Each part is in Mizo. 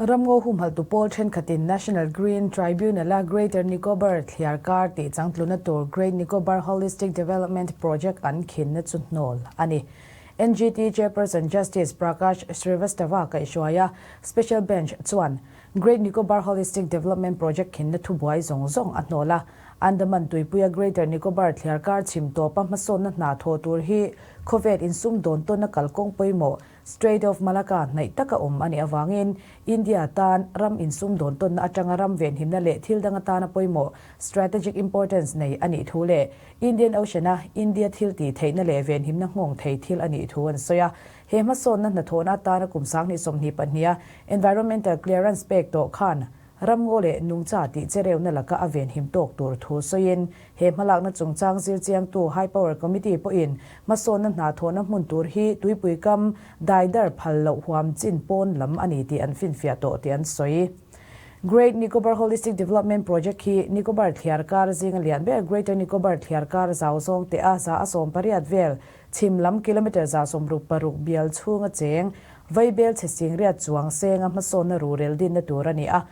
Ramngaw humhalhtu pawl thenkhatin National Green Tribunal-a Greater Nicobar thliarkar tih changtluna tur Great Nicobar Holistic Development Project an khinna chu hnawl a ni. NGT Chairperson Justice Prakash Srivastava kaihhruaia Special Bench chuan Great Nicobar Holistic Development Project khinna thubuai zawng zawng a hnawl a. Andaman tuipuia Greater Nicobar thliarkar chhim tawpa hmasawnna hna thawh tur hi khawvel insumdawn tawnna kalkawng pawimawh Strait of Malacca hnaih taka awm a nih avangin India tan ram insumdawn tawnna atanga ram venhimna leh thil dang atana pawimawh strategic importance nei a nih thu leh Indian Ocean-a India thil tih theihna leh venhimna nghawng thei thil a nih thu an sawi a. He hmasawnna hnathawhna atana kum 2022-a environmental clearance pek tawh khan Ramngaw leh nungcha tih chereuna laka a venhim tawk tur thu sawiin, he hmalakna chungchang zirchiangtu High Power Committee pawhin hmasawnna hna thawhna hmun tur hi tuipui kam daidar phal loh huam chin pawn lam a ni tih an finfiah tawh tih an sawi. Great Nicobar Holistic Development Project hi Nicobar thliar kar zinga lian ber Greater Nicobar thliar kar zau zawng teh a 180 vel chhim lam kilometre 66 bial chhunga cheng Vaibel chhe singriat chuang senga hmasawnna rurel dinna tur a ni a.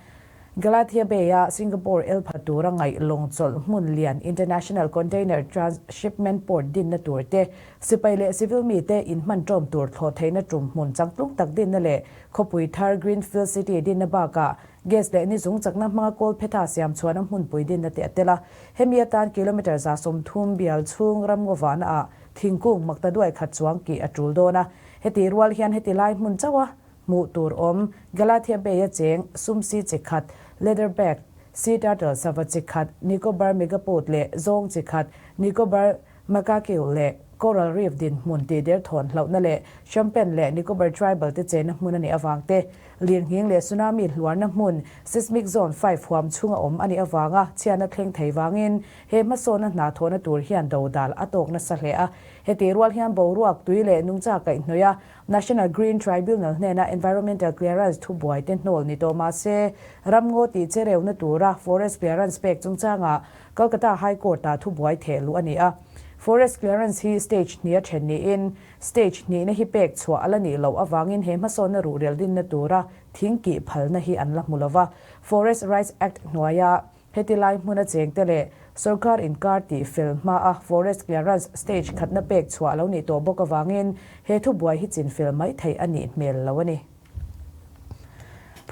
Galathea Bay-a Singapore el pha tura ngaih lawng chawlh hmun lian International Container Transshipment Port dinna tur te, sipai leh civil mite inhman ṭawm tur thlawh theihna ṭum hmun changtlung tak dinna leh khawpui thar Greenfield City dinna bakah gas leh ni zung chakna hmanga kawl phetha siam chhuahna hmunpui dinna te a tel a. Hemi atan kilometre 30 bial chhung ramngaw vahnaah thingkung makta duai khat chuang kih a ṭul dawn a. Heti rual hian heti lai hmun chauha hmuh tur awm Galathea Bay-a cheng sumsi chi khat, leatherback, sea turtle sava chi khat, Nicobar megapode leh zawng chi khat, Nicobar macaque leh coral reef dinhmun tihder thawn hlauhna leh Shompen leh Nicobar tribal te chenna hmun a nih avang te, lirnghing leh tsunami hluarna hmun seismic zone 5 huam chhunga awm a nih avanga chhiatna thleng thei vangin he hmasawnna hna thawhna tur hian dodal a tawk nasa hle a. Heti rual hian boruak tui leh nungcha kaihhnawih a, National Green Tribunal hnena environmental clearance thubuai te hnawl ni tawh mah se, ramngaw tih chereuna tura forest clearance pek chungchangah Calcutta High Court-ah thubuai theh luh a ni a. Forest clearance hi stage hnih a then niin, stage hnihna hi pek chhuah a la nih loh avangin he hmasawnna ruhrel dinna tura thing kih phalna hi an la hmu lo va. Forest Rights Act hnuaia Heti lai hmuna chengte leh sorkar inkar tih fel hmaa forest clearance stage khatna pek chhuah lo nih tawh bawk avangin he thubuai hi chinfel mai theih a nih hmel lo a ni.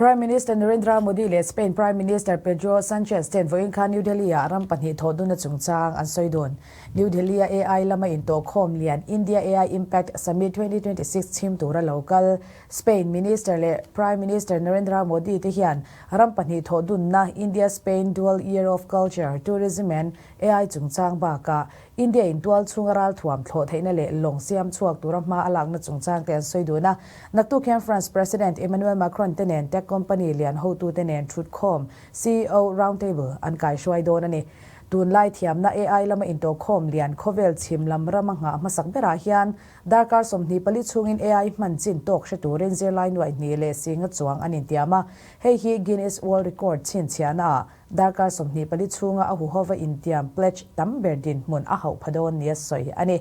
Prime Minister Narendra Modi leh Spain Prime Minister Pedro Sanchez ten vawiin khan New Delhi-ah ram pahnih thawh dunna chungchang an sawi dun. New Delhi-a AI lama intawhkhawm lian India AI Impact Summit 2026 chhim tura lo kal Spain Minister leh Prime Minister Narendra Modi te hian Ram pahnih thawh dunna India-Spain Dual Year of Culture, Tourism and AI chungchang bakah India in tual chhunga ralthuam thlawh theihna leh lawng siam chhuak tura hma a lakna chungchang te an sawi dun a. Naktuk hian France President Emmanuel Macron te nen tech company lian hotute nen thutkhawm CEO Roundtable an kaihruai dawn a ni. Tunlai thiamna AI lama intawhkhawm lian khawvel chhim lam rama nghah hmasak berah hian Darkar 24 chhungin AI hman chin tawk hre turin zirlai nuaih hnih leh singa chuang an intiam a, hei hi Guinness World Record chhinchhiahnaah darkar 24 chhunga a huhova intiam pledge tam ber dinhmun a hauh pha dawn nia sawi a ni.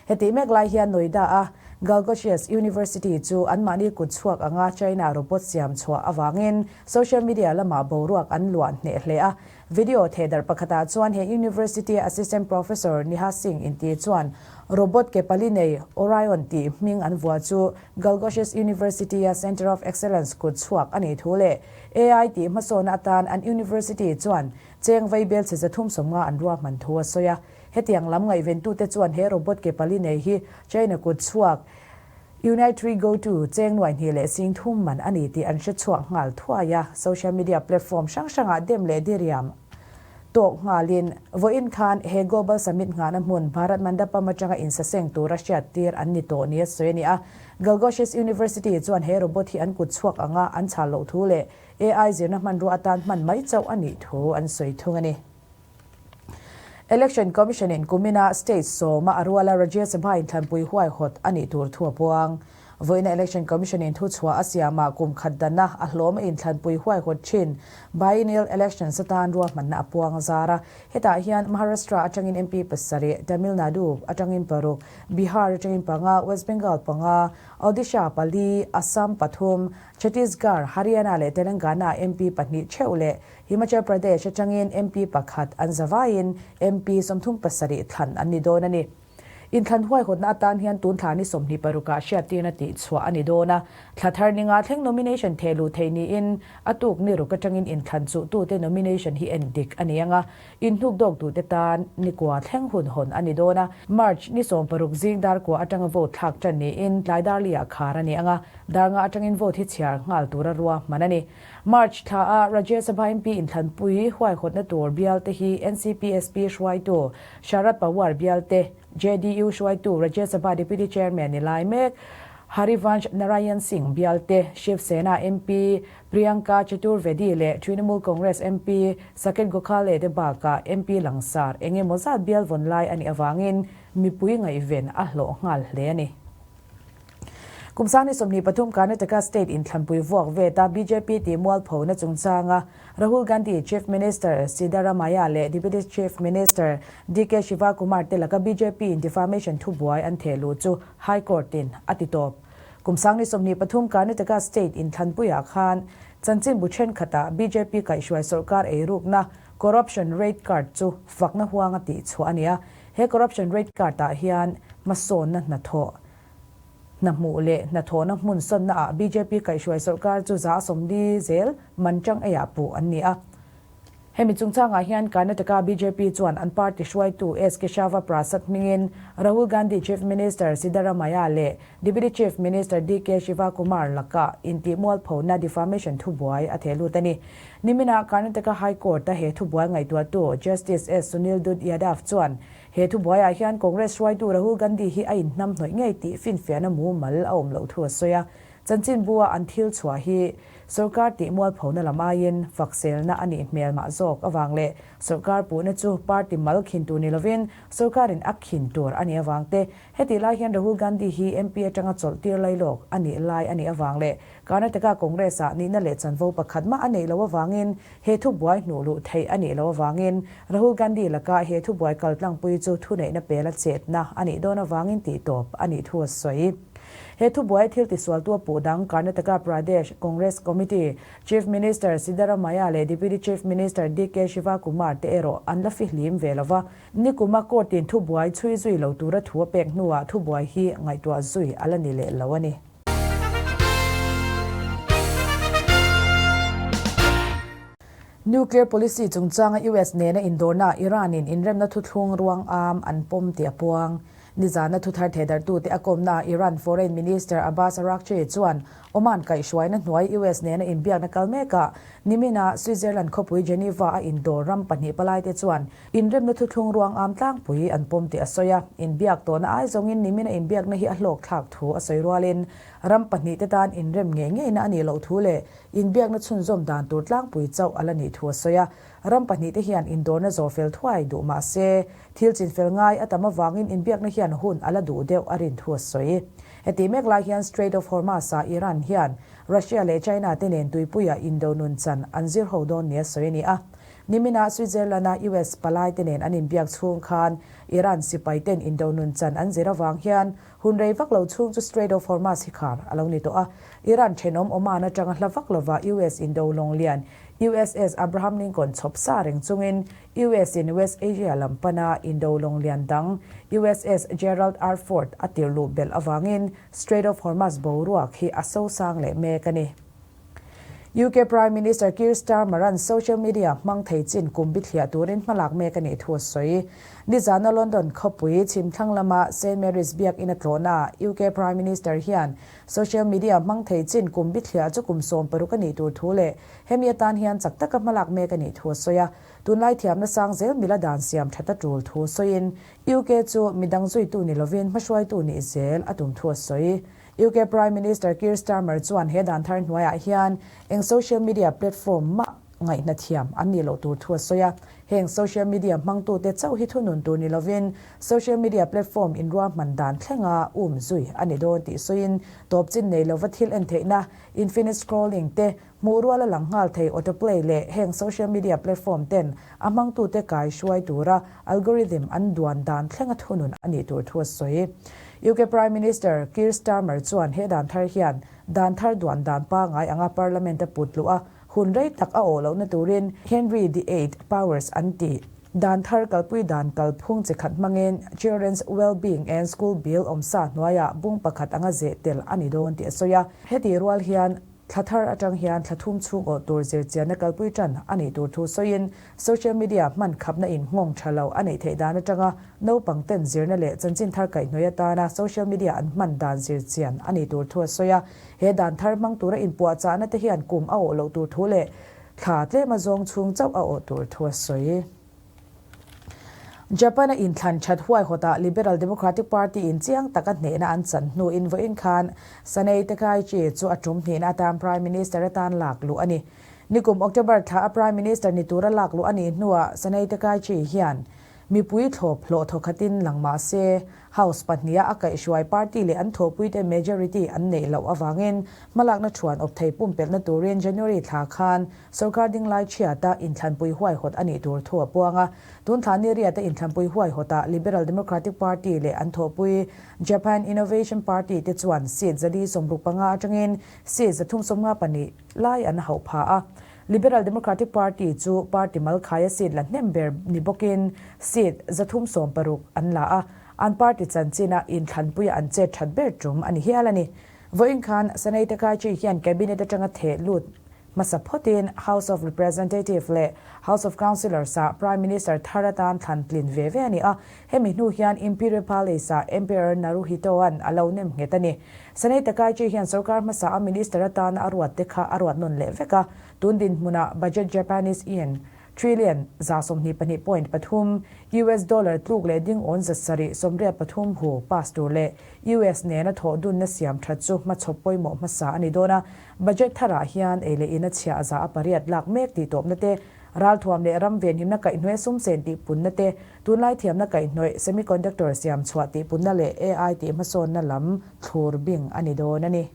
Hetih mek lai hian Noida-a Galgotias University chu anmahni kut chhuak anga China robot siam chhuah avangin social media lamah boruak an luah hneh hle a. Video thehdarh pakhatah chuan he university-a assistant professor Neha Singh inti chuan Robot ke pali nei Orion tih hming an vuah chu Galgotias University-a Centre of Excellence kut chhuak a nih thu leh AI tih hmasawnna atan an university chuan cheng vaibel chhe 350 an ruahman thu a sawi a. Hetiang lam ngaihventute chuan he robot ke pali nei hi China kut chhuak Unitree Go 2 cheng nuai hnih leh sing thum man a ni tih an hre chhuak nghal thuai a. Social media platform hrang hrangah dem leh diriam tawk nghalin vawiin khan he Global Summit nghahna hmun Bharat Mandapam atanga insaseng tura hriat tir an ni tawh nia sawi a ni a. Galgotias University chuan he robot hi an kut chhuak anga an chhal loh thu leh AI zirna hmanrua atan hman mai chauh a nih thu an sawi thung a ni. Election Commission in kumina state sawma a ruala Rajya Sabha inthlanpui huaihawt a nih tur thu a puang. Vawiina Election Commission in thuchhuah a siamah kum khat dana a hlawm a inthlanpui huaihawt thin Biennial Elections atan ruahmanna a puang a zar a. Hetah hian Maharashtra atangin MP pasarih, Tamil Nadu atangin paruk, Bihar atangin panga, West Bengal panga, Odisha pali, Assam pathum, Chhattisgarh, Haryana leh Telangana MP pahnih theuh leh Himachal Pradesh atangin MP pakhat an zavaiin MP 37 thlan an ni dawn a ni. Inthlan huaihawtna atan hian tun thla ni 26 ah hriattirna tih chhuah a ni dawn a. Thla thar ninga thleng nomination theh luh theih niin a tuk ni ruk atangin inthlan chuhtute nomination hi en dik a ni ang a. Inhnuk dawk duhte tan nikua thleng hun hawn a ni dawn a. March ni 16 zing dar kua atanga vote thlak tan niin tlai dar li ah khar a ni ang a. Dar nga atangin vote hi chhiar nghal tura ruahman a ni. March thla a Rajya Sabha MP inthlanpui huaihawtna tur bialte hi NCPSP hruaitu Sharad Pawar bialte, JDU hruaitu Rajya Sabha Deputy Chairman ni lai mek Harivansh Narayan Singh bialte, Shiv Sena MP Priyanka Chaturvedi leh Trinamool Congress MP Saket Gokhale te bakah MP langsar eng emaw zat bial vawn lai a nih avangin mipui ngaihven a hlawh nghal hle a ni. Kum sang ni 23 Karnataka State inthlanpui vuak vet a bjp tih mualphona chungchanga Rahul Gandhi, Chief Minister Siddaramaiah leh Deputy Chief Minister DK Shivakumar te laka bjp in defamation thubuai an theh luh chu High Court in a ti tawp. Kum sang ni 23 Karnataka State inthlanpuiah khan chanchinbu thenkhatah bjp kaihhruai sorkar eirukna corruption rate card chu fakna huanga tihchhuah a ni a. He corruption rate card ah hian hmasawnna hnathawh hna hmuh leh hnathawhna hmun sawnna ah bjp kaihhruai sorkar chu 40% zel man tang eiah puh an ni a. Hemi chungchangah hian Karnataka bjp chuan an party hruaitu S Keshava Prasad hmingin Rahul Gandhi Chief Minister Siddaramaiah leh Deputy Chief Minister DK Shivakumar laka intihmualphona defamation thubuai a theh lut a ni. Niminah Karnataka High Court-a he thubuai ngaihtuahtu Justice S Sunil Dutt Yadav chuan he thubuaiah hian Congress hruaitu Rahul Gandhi hi a inhnam hnawih ngei tih finfiahna mumal a awm loh thu a sawi a. Chanchinbua an thil chhuah hi sorkar tih mualphona lam aiin fakselna a nih hmel mah zawk avang leh sorkar puhna chu party mal khin tur ni lovin sorkarin a khin tur a nih avang te Hetih lai hian Rahul Gandhi hi MP atanga chawlh tir lai lawk a nih lai a nih avang leh Karnataka Congress ah nihna leh chanvo pakhat mah a neih loh avangin he thubuai hnuh luh theih a nih loh avangin Rahul Gandhi laka he thubuai kaltlangpui chu thuneihna pela chetna a nih dawn avangin tihtawp a nih thu a sawi. He thubuai thil tisualtu a puh dang Karnataka Pradesh Congress Committee Chief Minister Siddaramaiah leh Deputy Chief Minister DK Shivakumar te erawh an la fihlim ve lova. Nikuma court in thubuai chhui zui lo tura thu a pek hnuah thubuai hi ngaihtuah zui a la ni leh lo a ni. Nuclear policy chungchanga US nena indawrnaah Iran in inremna thuthlung ruang am an pawm tih a puang. Nizana thuthar thehdarhtute a kawmnaah Iran Foreign Minister Abbas Araghchi chuan Oman kaihhruaina hnuai US nena inbiakna kal mekah nimina Switzerland khawpui Geneva a indawr ram pahnih palaite chuan Inremna thuthlung ruang am tlangpui an pawm tih a sawi a, inbiak tawhna ai zawngin nimina inbiakna hi a hlawk thlak thu a sawi rualin ram pahnihte tan inrem ngei ngeina a nih loh thu leh inbiakna chhunzawm dan tur tlangpui chauh a la nih thu a sawi a. Ram pahnihte hian indawrna zawh fel thuai duh mah se, thil chinfel ngai a tam avangin inbiakna hian hun a la duh deuh a rin thu a sawi. Hetih mek lai hian Strait of Hormuz-ah Iran hian Russia leh China te nen tuipuia indo nun chan an zir ho dawn nia sawi a ni a. Nimina Switzerland-a US palaite nen an inbiak chhung khan Iran sipaiten indo nun chan an zir avang hian hun rei vak lo chhung chu Strait of Hormuz hi khar a lo ni tawh a. Iran thenawm Oman atanga hla vak lova US indo lawng lian USS Abraham Lincoln chhawp sa reng chungin US in West Asia lam pana indo lawng lian dang USS Gerald R. Ford a tirh luh belh avangin Strait of Hormuz boruak hi a sosang leh mek a ni. UK Prime Minister Keir Starmer-a'n social media hmang thei chin kum bithliah turin hmalak mek a nih thu a sawi. Nizana London khawpui chhimthlang lama St Mary's biakinn a tlawhnaah UK Prime Minister hian social media hmang thei chin kum bithliah chu kum 60 a nih tur thu leh hemi atan hian chak taka hmalak mek a nih thu a sawi a. Tunlai thiamna sang zel mila dan siam that a tul thu sawiin UK chu midang zuitu ni lovin hmahruaitu nih zel a tum thu a sawi. UK Prime Minister Keir Starmer chuan he dan thar hnuaiah hian eng social media platform mah ngaihna thiam an nih loh tur thu a sawi a. Heng social media hmangtute chauh hi thunun tur ni lovin social media platform inruahman dan thlenga um zui a ni dawn tih sawiin tawp chin nei lova thil en theihna infinite scrolling te hmuh rual a lang nghal thei autoplay leh heng social media platform ten a hmangtute kai hruai tura algorithm an duan dan thlenga thunun a nih tur thu a sawi. UK Prime Minister Keir Starmer chuan he dan thar hian dan thar duan dan pangai anga Parliament a put luh a, Hun rei tak a awh lohna turin Henry the Eighth Powers an tih dan thar kalpui dan kalphung chi khat hmangin Children's Wellbeing and School Bill awmsa hnuaiah bung pakhat anga zeh tel a ni dawn tih a sawi a. Hetih rual hian thla thar atang hian thla thum chhung awh tur zirchianna kalpui tan a nih tur thu sawiin social media hman khapna in nghawng tha lo a neih theih dan atanga naupang ten zirna leh chanchin thar kaihhnawih atana social media an hman dan zirchian a nih tur thu a sawi a. He dan thar hmang tura inpuahchahna te hian kum a awh loh tur thu leh thla tlema zawng chhung chauh a awh tur thu a sawi. Japan-a inthlan that huaihawtah Liberal Democratic Party in chiang taka hnehna an chan hnuin vawiin khan Sanae Takaichi chu a tum hnihna atan Prime Minister atan lak luh a ni. Nikum October thla a Prime Minister ni tura lak luh a nih hnuah Sanae Takaichi hian Mipui thlawp hlawh thawkhatin lang mah se, House pahniha a kaihhruai party leh an thawhpuite majority an neih loh avangin hmalakna thuan awp thei pumpelhna turin January thla khan sorkar dinglai chhiata inthlanpui huaihawt a nih tur thu a puang a. Tun thla ni riata inthlanpui huaihawtah Liberal Democratic Party leh an thawhpui Japan Innovation Party te chuan seat 465 atangin seat 352 lai an hauh pha a. Liberal Democratic Party chu party malkhaia seat la hnem ber ni bawkin seat 360 an la a, an party chanchina inthlanpuia an chet that ber tum a ni hial a ni. Vawiin khan Sanae Takaichi hian cabinet atanga theh lut hmasa phawtin House of Representative leh House of Councillors-ah Prime Minister thar atan thlan tlin ve ve a ni a, hemi hnu hian Imperial Palace-ah Emperor Naruhito-a'n a lo nem nghet a ni. Sanae Takaichi hian sorkar hmasa a minister atana a ruat te kha a ruat nawn leh vek a, tun dinhmunah budget Japanese yen trillion 122.3, US dollar tluk leh ding awn 783 hu pass tur leh US nena thawh dunna siam that chu hmachhawp pawimawh hmasa a ni dawn a. Budget tharah hian ei leh ina chhiah 8% lak mek tih tawpna te, ralthuam leh ram venhimna kaihhnawih sumsen tih punna te, Tunlai thiamna kaihhnawih semiconductor siam chhuah tih punna leh AI tih hmasawnna lam thlur bing a ni dawn a ni.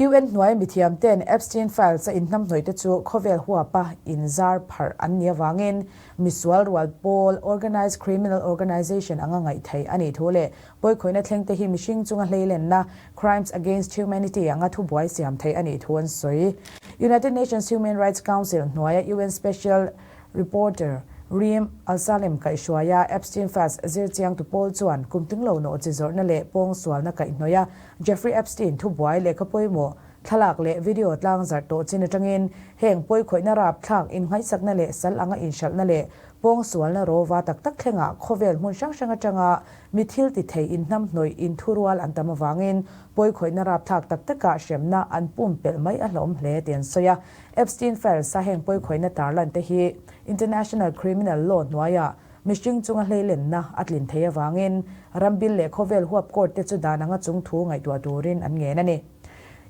UN hnuai mithiam ten Epstein Files a inhnamhnawih te chu khawvel huapa inzar pharh an nih avangin misual rual pawl, organised criminal organisation, anga ngaih theih a nih thu leh pawikhawihna thleng te hi mihring chunga hleilenna, crimes against humanity, anga thubuai siam theih a nih thu an sawi. United Nations Human Rights Council hnuaia UN Special Reporter, Reem Alsalem kaihhruaia Epstein Files zirchiangtu pawl chuan kum tinglo nawh chi zawrhna leh pawngsualna kaihhnawih a Jeffrey Epstein thubuai lehkha pawimawh, thlalak leh video tlangzarh tawh chin atangin heng pawikhawihna rapthlak innghaisakna leh sal anga inhralhna leh pawngsualna rawva tak tak thlengah khawvel hmun hrang hrang atanga mi thil ti thei inhnamhnawih inthurual an tam avangin pawikhawihna rapthlak tak takah hremna an pumpelh mai a hlawm hle tih an sawi a. Epstein Files a heng pawikhawihna tarlan te hi International Criminal Law hnuaiah mihring chunga hleilenna a tlin thei avangin rambil leh khawvel huap court te chu dan anga chung thu ngaihtuah turin an ngen a ni.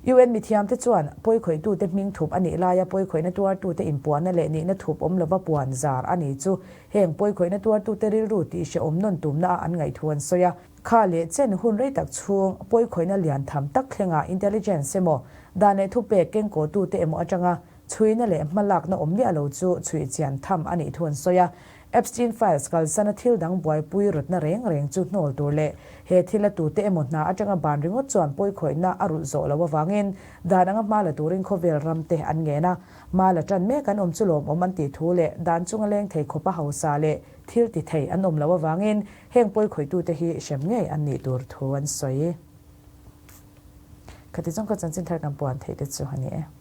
UN mithiamte chuan pawikhawihtute hming thup a nih laia pawikhawihna tuartute inpuahna leh nihna thup awm lova puan zar a ni chu heng pawikhawihna tuartute rilru tih hrehawm nawn tumna a an ngaih thu an sawi a. Kha leh chen hun rei tak chhung pawikhawihna lian tham tak thlengah intelligence emaw, dan leh thupek kengkawhtute emaw atanga chhuina leh hmalakna awm miah lo chu chhuih chian tham a nih thu an sawi a. Epstein Files kalsana thil dang buaipui rawtna reng reng chu hnawl tur leh he thil a tute emaw hna atanga ban ringawt chuan pawikhawihna a rulh zawh loh avangin dan anga hma la turin khawvel ram te an ngen a. Hma la tan mek an awm chu lawmawm an tih thu leh dan chunga leng thei khawpa hausa leh thil ti thei an awm loh avangin Heng pawikhawitute hi hrem ngei an nih tur thu an sawi. Khati zawng kha chanchin thar kan puan theih te chu a ni e.